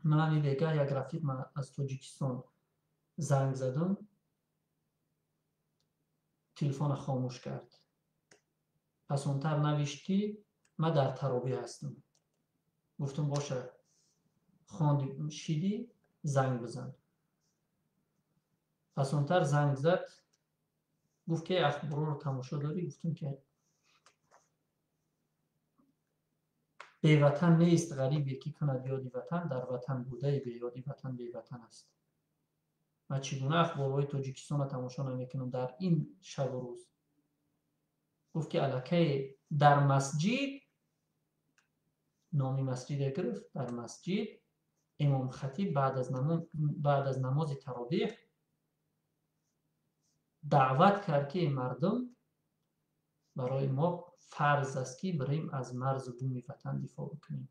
Ман ҳамин бегаҳ як рафиқ ман аз Тоҷикистон занг задам, телефона хомӯш кард. Пасонтар навишт, ки ман дар таробӣ ҳастам. Гуфтам, боша, хонди шидӣ, занг бизан. Пасонтар занг зад, гуфт, ки ахборро тамошо дорӣ? Гуфтам, ки беватан нест ғарибе, ки кунад ёди ватан, дар ватан будаи беёди ватан беватан аст. Ман чӣ гуна ахборҳои Тоҷикистонро тамошо намекунам дар ин шабу рӯз? Гуфт, ки аллакай дар масҷид, номи масҷиде гирифт, дар масҷид имомхатиб баъд аз намози таровеҳ даъват кард, ки мардум, барои мо фарз аст, ки бирем аз марзу буми ватан дифоъ бикунем.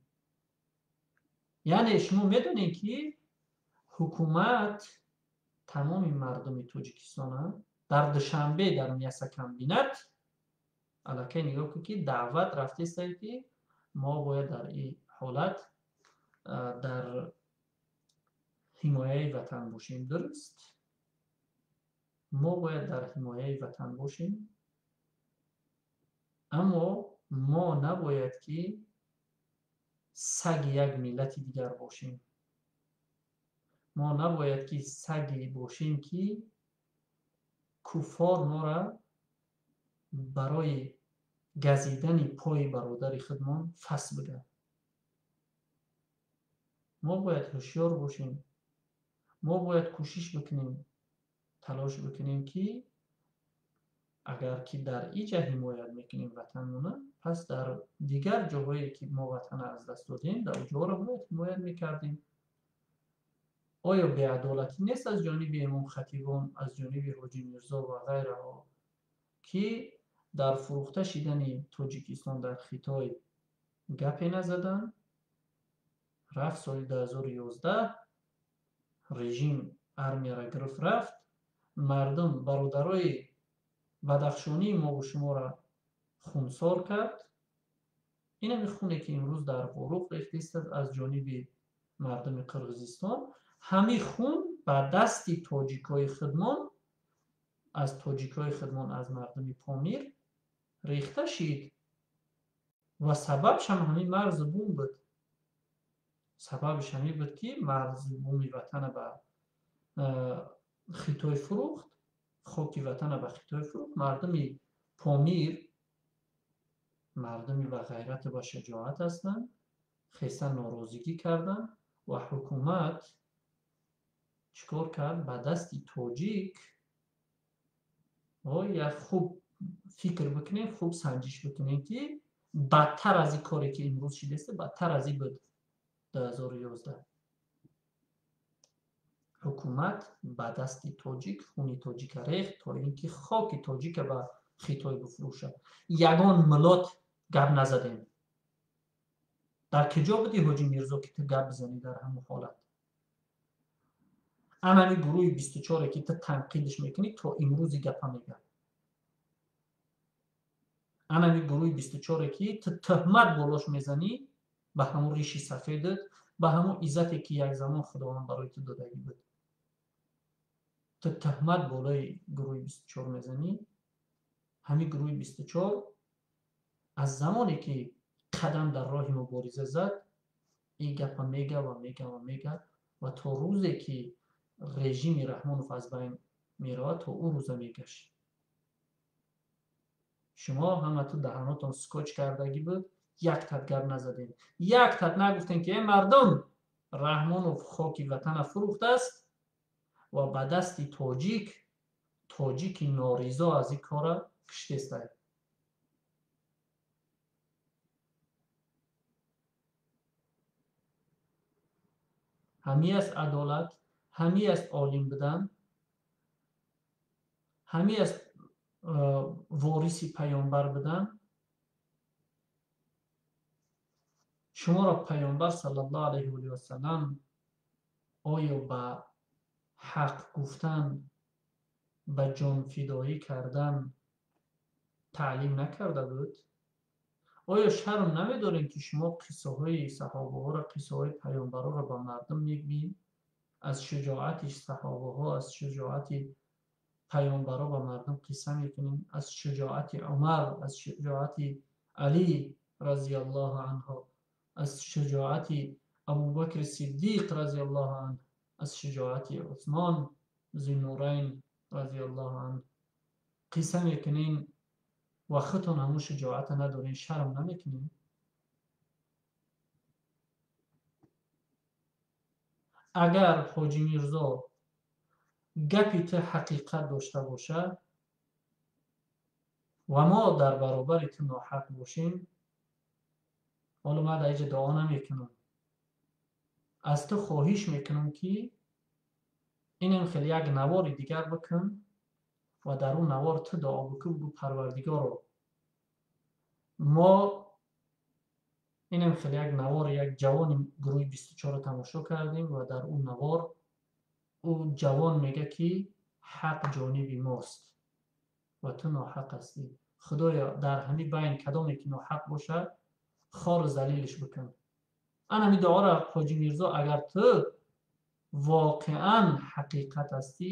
Яъне шумо медонед, ки ҳукумат тамоми мардуми Тоҷикистона дар Душанбе дар мясокомбинат аллакай нигоҳ кун, ки даъват рафтестае, ки мо бояд дар ин ҳолат дар ҳимояи ватан бошем. Дуруст, мо бояд дар ҳимояи ватан бошем, аммо мо набояд ки саги як миллати дигар бошем. Мо набояд ки саге бошем, ки куффор моро барои газидани пои бародари худмон фас бигӯяд. Мо бояд ҳушёр бошем, мо бояд кӯшиш бикунем, талош бикунем, ки агар ки дар иҷа ҳимоят мекунем ватанмона, пас дар дигар ҷоҳое ки мо ватанро аз даст додем, дар ҷоҳоро бояд ҳимоят мекардем. Оё беадолатӣ нест аз ҷониби имомхатибон, аз ҷониби ҳоҷи Мирзо ва ғайраҳо, ки дар фурӯхта шидани Тоҷикистон дар Хитой гапе назаданд? Рафт соли 2011 режим армияра гирифт, рафт, мардум бародарои бадахшонии мову шуморо хунсор кард. Инами хуне ки имрӯз дар Ворух рехтааст аз ҷониби мардуми Қирғизистон, ҳамин хун ба дасти тоҷикои худмон, аз тоҷикои худмон, аз мардуми Помир рехта шид ва сабабшам ҳамин марзу бум буд. Сабабш ҳамин буд, ки марзу буми ватана ба Хитой фурӯхт, хоки ватана ба Хитой фурӯхт. Мардуми Помир мардуми ба ғайрату ба шаҷоат ҳастанд, хеса норозигӣ карданд ва ҳукумат чӣ кор кард? Ба дасти тоҷик. Як хуб фикр бикунем, хуб санҷиш бикунем, ки бадтар аз ин коре ки имрӯз шидааст, бадтар аз ин буд 2011. Ҳукумат ба дасти тоҷик хуни тоҷика рехт, то ин ки хоки тоҷика ба Хитой бифурӯшад. Ягон миллат гап назадем. Дар куҷо будӣ, ҳоҷи Мирзо, ки ту гап бизанӣ дар ҳамон ҳолат? Анами гурӯҳи 24, ки ту танқидш мекунӣ, то имрӯзи гапа мегӯяд. Анами гурӯҳи 24, ки ту тӯҳмат болош мезанӣ, ба ҳамон риши сафедат, ба ҳамон иззате ки як замон Худованд барои ту додагӣ буд, ту тӯҳмат болои гурӯҳи 24 мезанӣ. Ҳамин гурӯҳи 24 аз замоне ки қадам дар роҳи мубориза зад, ин гапа мега ва мега ва мега ва то рӯзе ки режими Раҳмонов аз байн меравад, то ӯ рӯза мегашт. Шумо ҳамату даҳанотон скотч кардагӣ буд, як тат гап назадем, як тат нагуфтем, ки э мардум, Раҳмонов хоки ватана фурӯхтааст ва ба дасти тоҷик, тоҷики норизо аз ин кора киштестай. Ҳамин аст адолат, ҳамин аст олим будан, ҳамин аст вориси паёмбар будан. Шуморо паёмбар саллаллоҳу алайҳи васаллам оё ба ҳақ гуфтан, ба ҷонфидоӣ кардан таълим накарда буд? Оё шарм намедорем, ки шумо қиссаҳои саҳобаҳоро, қиссаҳои паёмбарҳоро ба мардум мегӯед? Аз шуҷоати саҳобаҳо, аз шуҷоати паёмбарҳо ба мардум қисса мекунем, аз шуҷоати Умар, аз шуҷоати Алӣ разияллоҳу анҳу, аз шуҷоати Абубакри Сиддиқ разияллоҳу анҳу, аз шуҷоати Усмон Зиннурайн разияллоҳу анҳу қисса мекунем ва худтон ҳамун шуҷоата надорем, шарм намекунем? Агар Ҳоҷи Мирзо гапи ту ҳақиқат дошта бошад ва мо дар баробари ту ноҳақ бошем, ҳоло ман дар инҷа дуо намекунам, аз ту хоҳиш мекунам, ки инам хеле як навори дигар бикун ва дар он навор ту дуо бикун, бигӯ Парвардигоро, мо инам хеле як навор, як ҷавони гурӯҳи 24 тамошо кардем ва дар он навор ӯ ҷавон мега, ки ҳақ ҷониби мост ва ту ноҳақ ҳастӣ. Худоё, дар ҳамин байн кадоме ки ноҳақ бошад, хору залилиш бикун. Ан ҳамин дуоро Ҳоҷи Мирзо, агар ту воқеан ҳақиқат ҳастӣ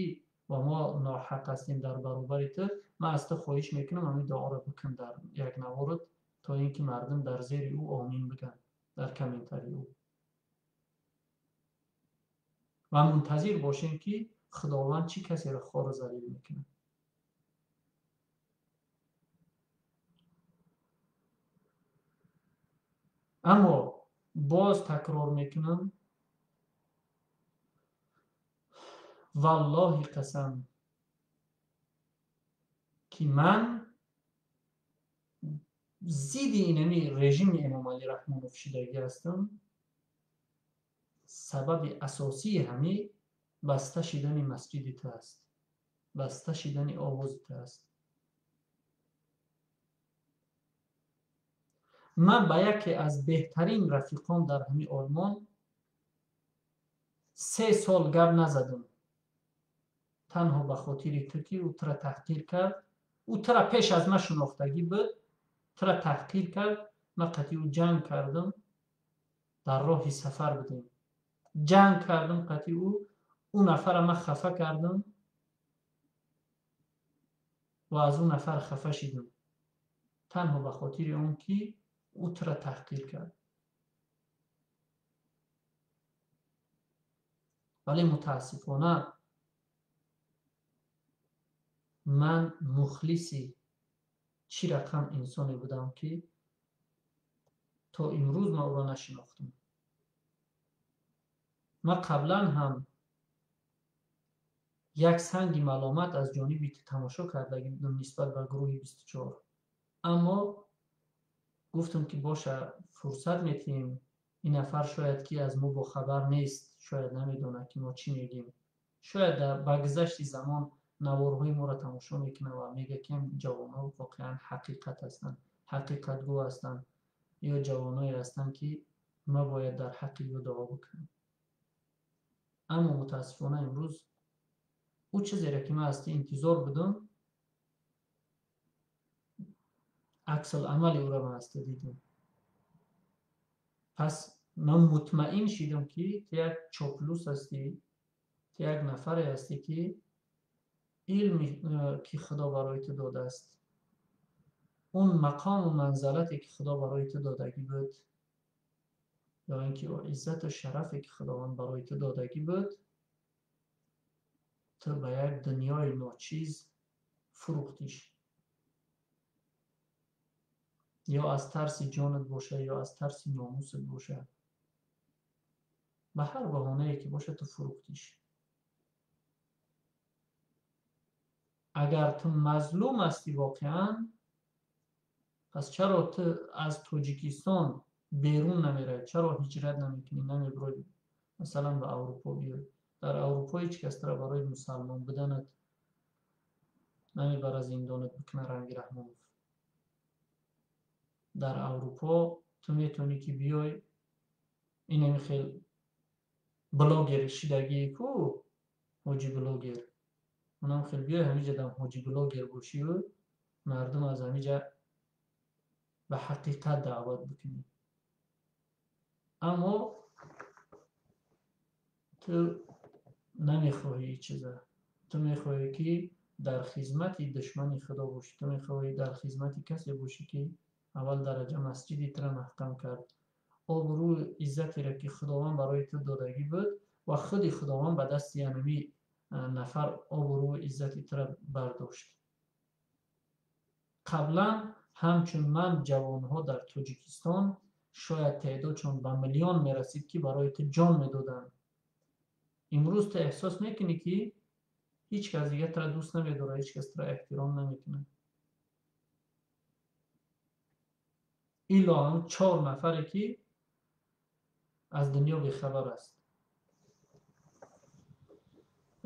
ва мо ноҳақ ҳастем дар баробари ту, ман аз ту хоҳиш мекунам, ҳамин дуоро бикун дар як наворот, то ин ки мардум дар зери ӯ омин бигӯянд, дар комментарии ӯ, ва мунтазир бошем, ки Худованд чӣ касеро хору залил мекунад. Аммо боз такрор мекунам, валлоҳи қасам, ки ман зидди инами режими Эмомалӣ Раҳмонов шидагӣ ҳастам. Сабаби асосии ҳамин баста шидани масҷиди ту аст, баста шидани овози ту аст. Ман ба яке аз беҳтарин рафиқон дар ҳамин Олмон 3 сол гап назадам, танҳо ба хотири ту, ки ӯ тура таҳқир кард. Ӯ тура пеш аз ман шинохтагӣ буд, тура таҳқир кард. Ман қатъи ӯ ҷанг кардам, дар роҳи сафар будем, ҷанг кардам қатъи ӯ, ӯ нафара ман хафа кардам ва аз ӯ нафар хафа шидам, танҳо ба хотири он ки ӯ тура таҳқир кард. Вале мутаассифона ман мухлиси чӣ рақам инсоне будам, ки то имрӯз ман ӯро нашинохтам. Ман қаблан ҳам як санги маломат аз ҷониби ту тамошо кардагӣ будам нисбат ба гурӯҳи 24, аммо гуфтам, ки боша, фурсат метиҳем, ин нафар шояд ки аз мо бохабар нест, шояд намедонад, ки мо чӣ мегӯем, шояд ба гузашти замон наворҳои моро тамошо мекунад ва мегӯяд, ки ҷавонҳо воқеан ҳақиқат ҳастанд, ҳақиқатгӯ ҳастанд, ё ҷавоное ҳастанд, ки ма бояд дар ҳаққи ӯ дуо бикунам. Аммо мутаассифона имрӯз ӯ чизеро, ки ман аз ту интизор будам, аксуламали ӯро ман аз ту дидам. Пас ман мутмаин шидам, ки ту як чоплус ҳастӣ, ту як нафаре ҳастӣ, ки илме ки Худо барои ту додааст, он мақому манзалате ки Худо барои ту додагӣ буд, ё ин ки иззату шарафе ки Худованд барои ту додагӣ буд, ту ба як дунёи ночиз фурӯхтиш. Ё аз тарси ҷонат бошад, ё аз тарси номусат бошад, ба ҳар баҳонае ки бошад, ту фурӯхтиш. Агар ту мазлум ҳастӣ воқеан, пас чаро ту аз Тоҷикистон берун намеравӣ? Чаро ҳиҷрат намекунӣ, намебурӣ масалан ба Аврупо биёй? Дар Аврупо ҳеҷ кас тура барои мусалмон буданат намебара зиндонат бикунад ранги Раҳмонов. Дар Аврупо ту метавонӣ, ки биёй инами хел блогер шидагие ку, ҳоҷи блогер, онам хел биёй ҳамиҷа дам ҳоҷи блогер бошию мардум аз ҳамиҷа Ба ҳақиқат даъват бикунӣ. Аммо ту намехоҳӣ чиза. Ту мехоҳӣ, ки дар хизмати душмани Худо бошӣ. Ту мехоҳӣ дар хизмати касе бошӣ, ки аввал дараҷа масҷиди тура маҳкам кард, обрӯ иззатеро, ки Худованд барои ту додагӣ буд, ва худи Худованд ба дасти янами нафар обрӯ иззати тура бардошт. Қаблан ҳамчун ман ҷавонҳо дар Тоҷикистон шояд теъдодшон ба миллион мерасид, ки барои ту ҷон медоданд. Имрӯз ту эҳсос мекунӣ, ки ҳеҷ кас дигар тура дӯст намедорад, ҳеҷ кас тура эҳтиром намекунад, илло ҳамн чор нафаре, ки аз дунё бехабар аст.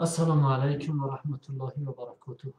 Ассалому алайкум ва раҳматуллоҳи ва баракотуҳ.